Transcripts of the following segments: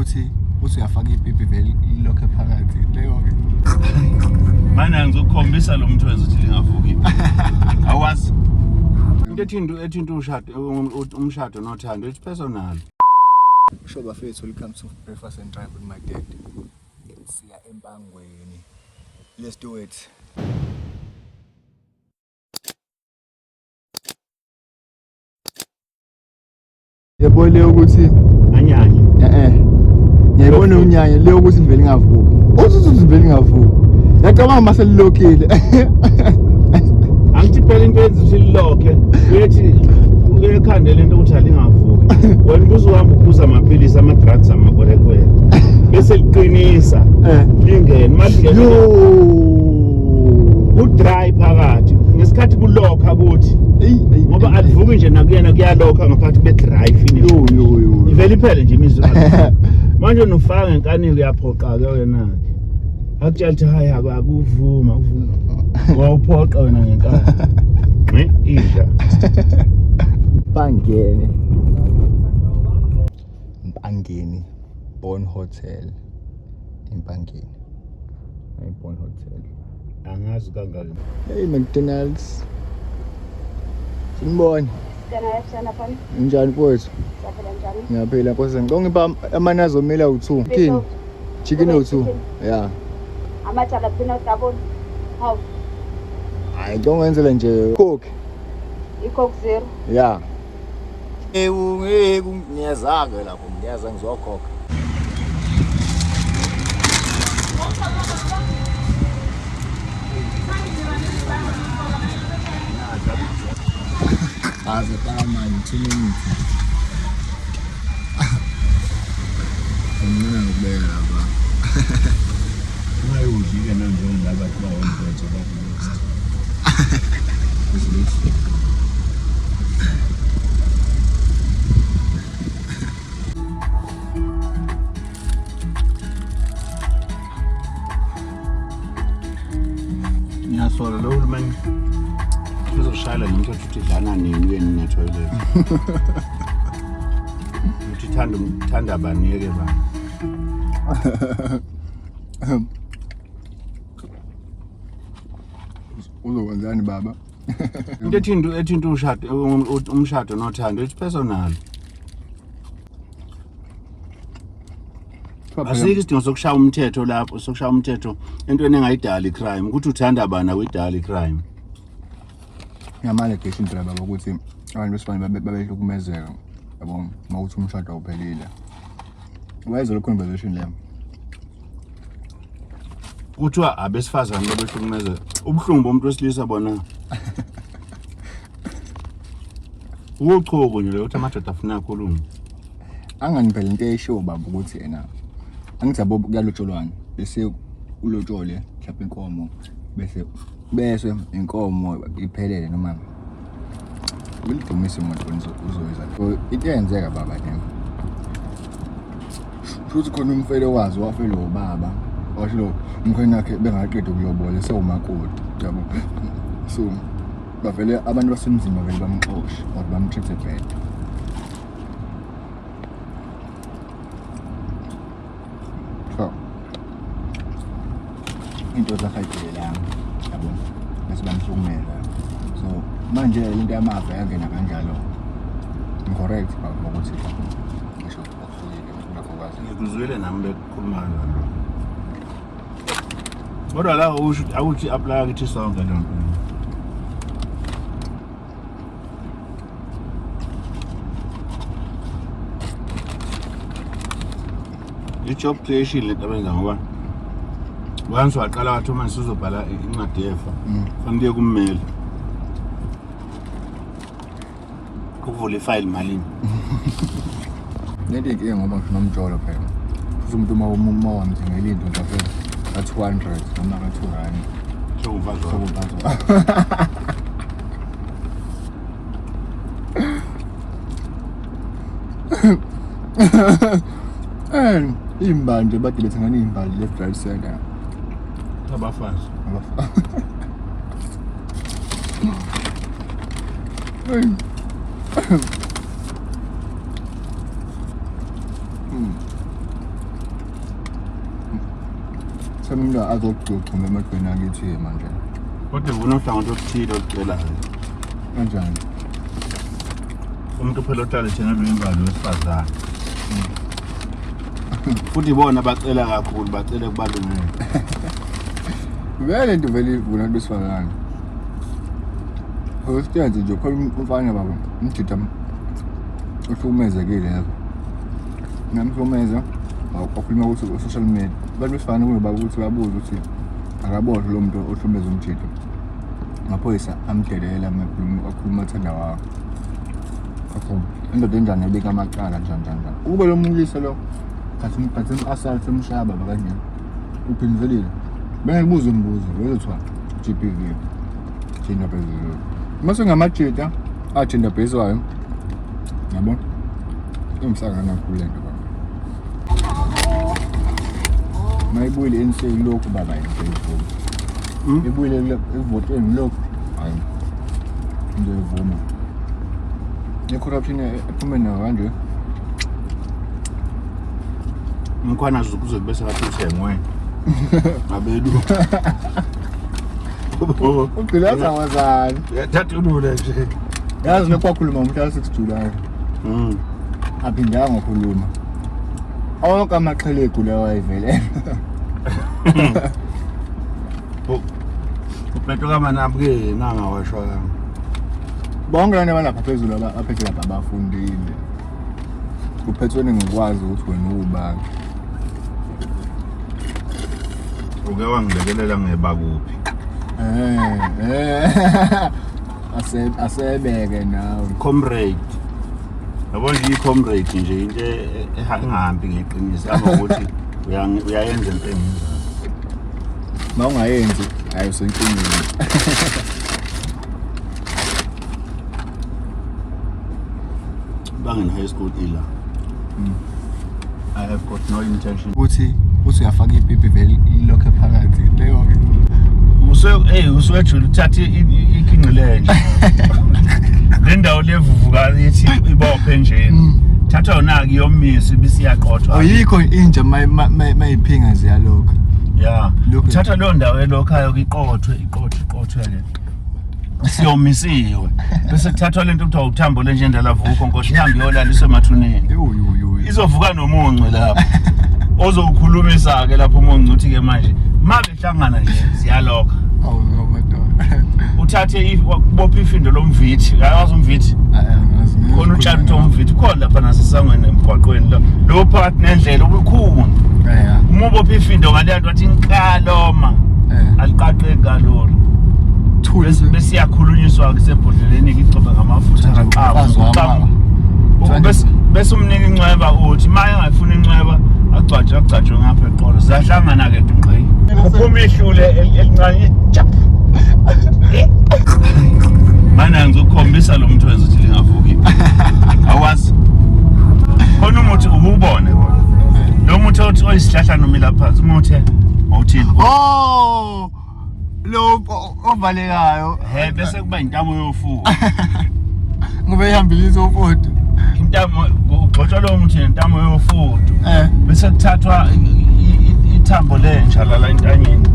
ukuthi uthi uyafaka ipipi vele ilokhe phakathi leyo ke. Mana ngizokukhombisa lo muntu wenza ukuthi lingavuki. Awazi. Into ethinta ushado umshado nothando it's personal. Sho bafethu, welcome to Breakfast and Drive with my dad. Siya eMpangweni. Let's do it. Yebo le ukuthi anyanye. Eh. Ngiyayibona unyanya le ukuthi ngivele ngavuka. Uthi uthi ngivele ngavuka. Yacabanga mase lilokile. Angithi phela into yenza ukuthi lilokhe uyethi uyekhande lento ukuthi alingavuki. Wena ubuzohamba uphuza amaphilisi ama-drugs amakwerekwere. Bese liqinisa lingene malingene. Yo. Ku-dry phakathi ngesikhathi kulokha kuthi ngoba alivuki nje nakuyena kuyalokha ngaphakathi kube dry finish. Yo yo yo. Ivele iphele nje imizwa. Manje nofaka ngenkaniko uyaphoqa-ke wena-ke. Akutshela ukuthi hayi akuvuma akuvuma. Wawuphoqa wena ngenkani. Eh inja. Bangene. Mpangeni Bon Hotel. Empangeni. Hayi Bon Hotel. Angazi kangaka. Hey McDonald's. Sinibona. Njani mfowethu? Ngiyaphila nkosi. Ngicela ungipha amane azomela u2. Chicken. Chicken u2. Yeah. Ama-jalapeno double half. Hayi ngicela ungenzele nje Coke. I-Coke Zero. Yeah. Ewu ngiyeza-ke lapho ngiyeza ngizokhokha. Aze qala manje 2 minutes. Ngimina ngikubeka lapha. Ungayudli-ke nanjengalaba bathi bawemphethe bathi next. Ngiyasola lo hulumeni uzoshayela nomthetho ukuthi dlana nini uye nini ethoyilethi. Uthi thanda thanda banike ba. Uzokwenzani baba? Into ethinta ushado umshado nothando it's personal. Asikho isidingo sokushaya umthetho lapho, sokushaya umthetho entweni engayidali icrime, ukuthi uthanda bani awuyidali icrime. Ngama-allegation phela baba ukuthi abantu besifazane babehlukumezeka yabo uma kuthi umshado awuphelile. Wayezwa le conversation leyo. Kuthiwa abesifazane babehlukumezeka. Ubuhlungu bomuntu wesilisa bona. Uchuku nje ukuthi amadoda afuna akhulume. Angani phela into eyishiwo baba ukuthi yena angithi yabo kuyalotsholwana bese ulotshole mhlawumbe inkomo bese inkomo iphelele noma ulidumise imoto uzoyiza. Into eyenzeka baba ne futhi khona umfelokazi wafelwa ubaba washo lo umkhwena wakhe bengaqedi ukulobola sewumakoti yabo, so bavele abantu basemzini bavele bamxoshe or bamtreat bad. So into zakhe ayiphelelanga yabo, bese bamhlukumeza. So manje into yamafa yangena kanjalo. Correct baba ukuthi ngisho okuhlukile ngakho. Ngikuzwile nami bekukhuluma kanjalo. Kodwa la usho awuthi apply kithi sonke le nto. I-job creation lento abenza ngoba once waqala wathi uma sizobhala incwadi yefa fanele uye kummeli ukuvula ifayili malini. Lento inkinga ngoba ngisho nomjolo phela futhi umuntu uma wamthengela into mhlawumbe ka-200 noma ka-2 rand Sewumfazi wakho. Sewumfazi wakho. Eh, iy'mbali bade bethengana iy'mbali left right center. Abafazi. Abafazi. Sami umuntu azogxuma emagcini akithi manje. Kodwa kunohlangothi oluthile olucelayo. Kanjani? Umuntu phela ohlala ethengelwe imbali wesifazane. Futhi ibona bacela kakhulu, bacele kubalungile. Vele into vele ivuna abantu besifazane. Ostenze nje khona umfana baba umjida uhlukumezekile yazo. Ngamhlukumeza wakhuluma ukuthi social media. Abantu besifazane kunoba ukuthi babuze ukuthi akaboshwe lo muntu ohlukumeza umjida. Amaphoyisa amdelela akhuluma akhuluma athanda wakho. Kakhulu. Indoda enjani ebika amacala njani njani njani. Ukube lo muntu lo khathi khathi assault umshaya baba kanjani. Uphindiselile. Bengikubuza umbuzo wezothiwa GBV. Gender based. Uma sengamajita agender based wayo. Yabo? Imsakana kakhulu lento baba. Mayibuyile i-ANC lokhu baba yinto. Ibuyile ekuvoteni lokhu. Hayi. Ngiyavuma. I-corruption ephume nayo kanje. Umkhwanazi kuze kube sengathi uthengwe ngabedu. Ugqilaza wazani. Uyathathulula nje. Yazi lokhu wakhuluma ngomhla ka-6 July. Aphindanga wakhuluma. Onke amaxhelegu lawa ayivele. Upetro kamanabu-ke nangawashwa kami. Bonke lana balapha phezulu abaphethe lapha abafundile. Kuphethweni ngokwazi ukuthi wena uwubani. Uke wangilekelela ngeba kuphi? Eh. Ase asebeke nawe. Comrade. Yabo nje i-comrade nje into engahambi ngeqiniso aba ukuthi uyayenza into engiyenzayo. Uma ungayenzi hayi usenkingeni. Bangeni High School ila. I have got no intention. Uthi uthi uyafaka ipipi vele ilokhe phakathi leyo ke. Use hey uswejula uthathe ikhinqi lenje. Le ndawo levuvuka ithi ibophe nje. Thatha yona ke yomisa ibisiyaqothwa. Ayikho inja mayiphinga ziyalokho. Yeah. Lokhu- Thatha leyo ndawo elokhayo iqothwe iqothwe iqothwe ke. Siyomisiwe. Bese kuthathwa lento kuthiwa uthambo lenje endala vuko nkosi ihambe iyolaliswa emathuneni. Yo yo yo. Izovuka nomuncu lapho. Ozokukhulumisa ke lapho umuncu uthi ke manje mabehlangana nje ziyalokha. Awu madoda. Uthathe kubopha ifindo lomvithi. Uyawazi umvithi? Angazi. Khona utshani kuthiwa umvithi khona lapha nasesangweni emgwaqweni lo. Lo phakathi nendlela ubukhulu. Yeah. Uma ubopha ifindo ngaleya nto wathi nkaloma. Aliqaqeki kalula. Thule. Bese iyakhulunyiswa ke sebhodleleni igcobe ngamafutha Umfazi wami. kaxamu. Bese bese umnika incweba uthi uma engayifuni incweba agcwatshwe agcatshwe ngapha eqolo. Ziyahlangana ke ngqi. Kuphuma ihlule elincane jap. Mana ngizokukhombisa lo muntu wenza ukuthi lingavuki. Awazi. Khona umuthi ububone kona. Lo muthi othi oyisihlahla nomila phansi umuthi awuthini? Oh! Lo ovalekayo. He bese kuba intamo yofuku. Ngoba ihambile ufoto. Intamo ugxotshwa lo muthi nentamo yofudu. Bese kuthathwa ithambo lenja la entanyeni.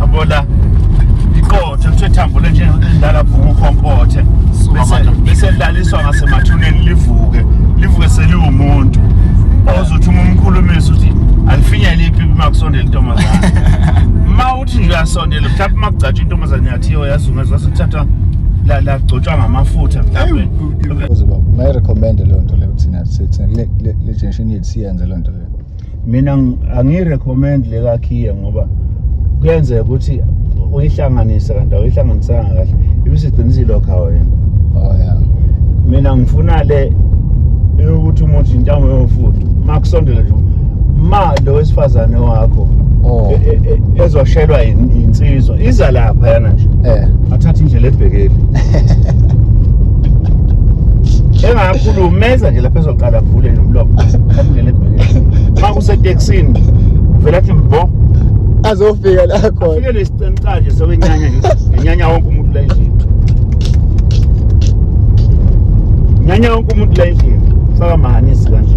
Yabo la iqotho kuthiwa ithambo lenja endala bhungu ukhonkothe. Bese lilaliswa ngasemathuneni livuke. Livuke seliwumuntu. Ozothi uma umkhulumisa uthi alifinyele ipipi uma kusondela intombazane. Ma uthi nje uyasondela mhlawumbe uma kugcatshwa intombazane yathiwa yazungezwa sekuthathwa lagcotshwa ngamafutha mhlawumbe. Uzoba ungayirecommend leyo nto leyo thina thina le generation yethu siyenze leyo nto leyo. Mina angiyirecommend le kakhiye ngoba kuyenzeka ukuthi uyihlanganise kanti awuyihlanganisanga kahle ibisigcina isilokha wena. Oh yeah. Mina ngifuna le yokuthi umuntu intamo yofudu makusondela nje ma lo wesifazane wakho ezoshelwa insizwa iza lapha yana nje athathe indlela ebhekele engakhulumeza nje lapha ezoqala avule nje umlomo athathe indlela ebhekele ma kusetekisini vele athi mbo azofika la khona afike nesicenca nje sokwenyanya nje ngenyanya wonke umuntu la endlini nyanya wonke umuntu la endlini faka mahanisi kanje.